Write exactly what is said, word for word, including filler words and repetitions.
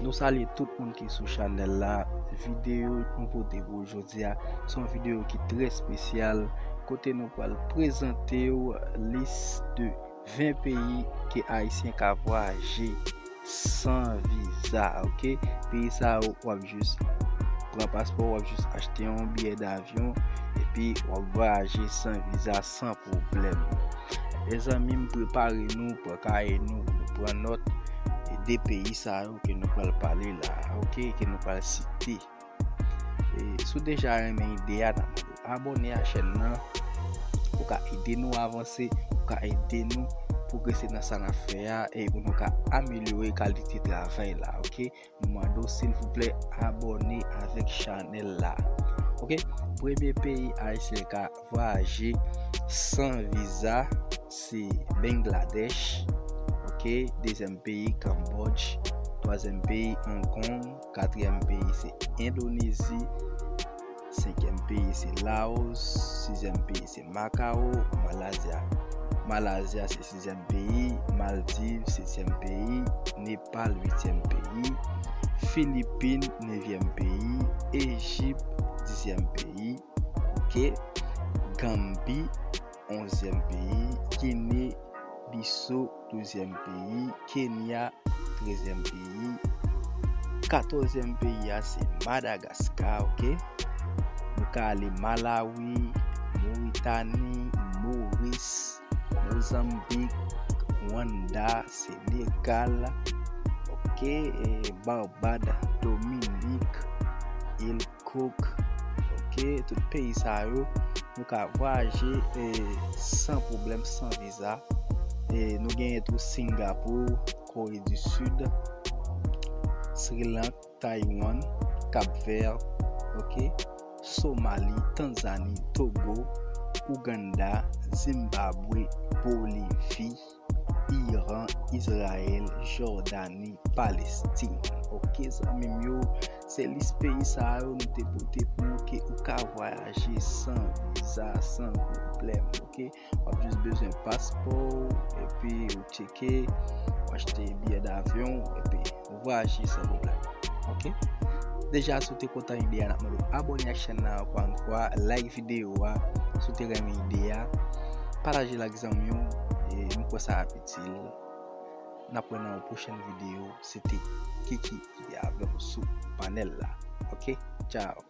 Nou salye tout moun ki sou chanèl la. Videyo nou pote pou jodi a, se yon videyo ki trè espesyal, kote nou pral prezante w lis de ven peyi ke Ayisyen ka vwayaje san viza, ok? Peyi sa yo, w ap jis pran paspò, w ap jis achte yon biyè davyon, epi w ap vwayaje san viza, san pwoblèm. Mezanmi, m prepare nou, pran kaye nou, nou pran nòt, e de peyi sa yo ke nou pral pale la, ok, ke nou pral site. E si w deja renmen ide a, n ap mande w abòne a chèn nan. Ou ka ede nou avanse, ou ka ede nou pwogrese nan sa n ap fè a, e pou nou ka amelyore kalite travay la, ok? Nou mande w, silvouplè, abòne avèk chanèl la. Ok? Premye peyi Ayisyen ka vwayaje san viza, se Bangladesh. Ok? Dezyèm peyi, Cambodge. Twazyèm peyi, Hong Kong. Katriyèm peyi, se Endonezi. Senkyèm peyi, se Laos. Sizyèm peyi, se Macao, Malazya. Malazya se sizyèm peyi, Maldiv setyèm peyi, Nepal uityèm peyi, Filipin nevyèm peyi, Ejip dizyèm peyi, ok, Ganbi onzyèm peyi, Gine Biso douzyèm peyi, Kenya trèzyèm peyi. Katòzyèm peyi a se Madagaskar, ok? Nou ka ale Malawi, Moritani, Moris, Mozanbik, Rwanda, Senegal, ok? E Barbad, Dominik, Il Cook, ok? Tout peyi sa yo, nou ka vwayaje, e, san pwoblèm, san viza. E nou genyen tou Singapou, Kore di Sid, Sri Lank, Taiwan, Cap Vert, ok, Somali, Tanzani, Togo, Ouganda, Zimbabwe, Bolivi, Iran, Izrayèl, Jòdani, Palestin. Ok, zanmi m yo, se lis peyi sa yo nou te pote pou nou ke ou ka vwayaje san viza, san pwoblèm, ok? W ap jis bezwen paspò w, epi ou tcheke, ou achte biyè davyon, epi ou vwayaje san pwoblèm. Ok? Deja, si w te kontan ide a, n ap mande w abòne ak chèn nan ankò yon fwa, like videyo a, si w te renmen ide a, pataje l ak zanmi w, e m kwè sa ap itil. N ap wè nan yon pwochèn videyo, se te Kiki ki te avè w sou panèl la. Ok? Tchao!